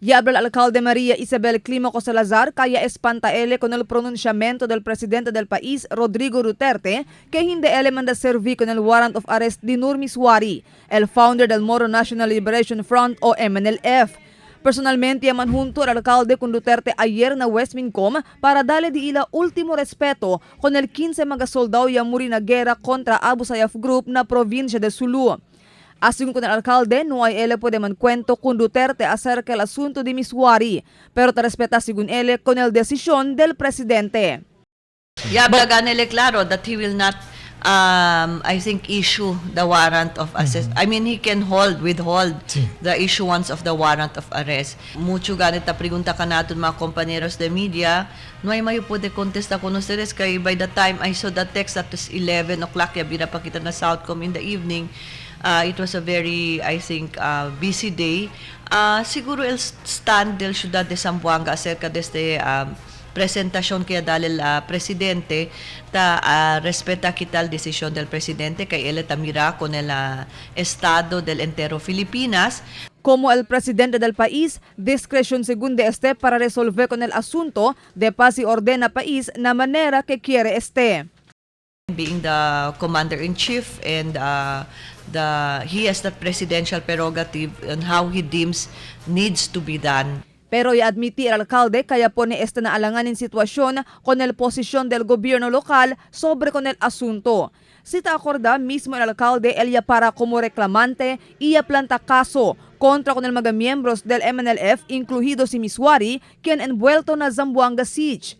Y habla el alcalde María Isabel Clímaco Salazar kaya espanta ele con el pronunciamiento del presidente del país, Rodrigo Duterte, que hindi ele manda servi con el warrant of arrest di Nur Misuari, el founder del Moro National Liberation Front o MNLF. Personalmente yaman junto al alcalde con Duterte ayer na Westmincom para darle di ila último respeto con el 15 mga soldado ya muri na guerra contra Abu Sayyaf Group na provincia de Sulu. Asegun con el alcalde, no hay ele puede man cuento con Duterte acerca del asunto de Misuari, pero te respeta según ele con el decisión del presidente. Yeah, but ganele claro that he will not, I think, issue the warrant of arrest. I mean, he can hold, withhold the issuance of the warrant of arrest. Mucho ganita pregunta ka natin mga compañeros de media, no hay mayo puede contestar con ustedes kay by the time I saw the text that was 11 o'clock, ya bira pa kita na Southcom in the evening. It was a very, I think, busy day. Siguro el stand del Ciudad de Zamboanga acerca de este presentación que dale el presidente ta respeta kita el decisión del presidente kay él mira con el estado del entero Filipinas. Como el presidente del país, discreción según de este para resolver con el asunto de paz y ordena país na manera que quiere este. Being the commander-in-chief and the he has the presidential prerogative on how he deems needs to be done. Pero i-admiti el alcalde kaya pone esta na alanganin sitwasyon con el posisyon del gobyerno lokal sobre con el asunto. Si ta acorda mismo el alcalde ella para como reclamante y planta caso contra con el mga miembros del MNLF, incluido si Misuari, quien envuelto na Zamboanga Siege.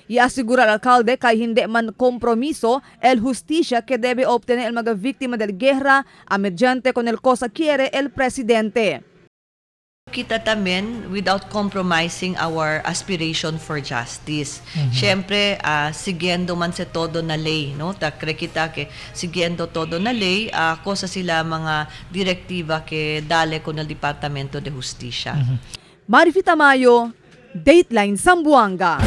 Y asegura al alcalde kay hindi man compromiso el justicia que debe obtener el mga víctima del guerra a mediante con el cosa quiere el presidente. Kita también without compromising our aspiration for justice. Siyempre, siguiendo man sa todo na ley, no? Ta cree kita que siguiendo todo na ley, cosa sila mga direktiva que dale con el Departamento de Justicia. Marifi Tamayo, Dateline Zamboanga.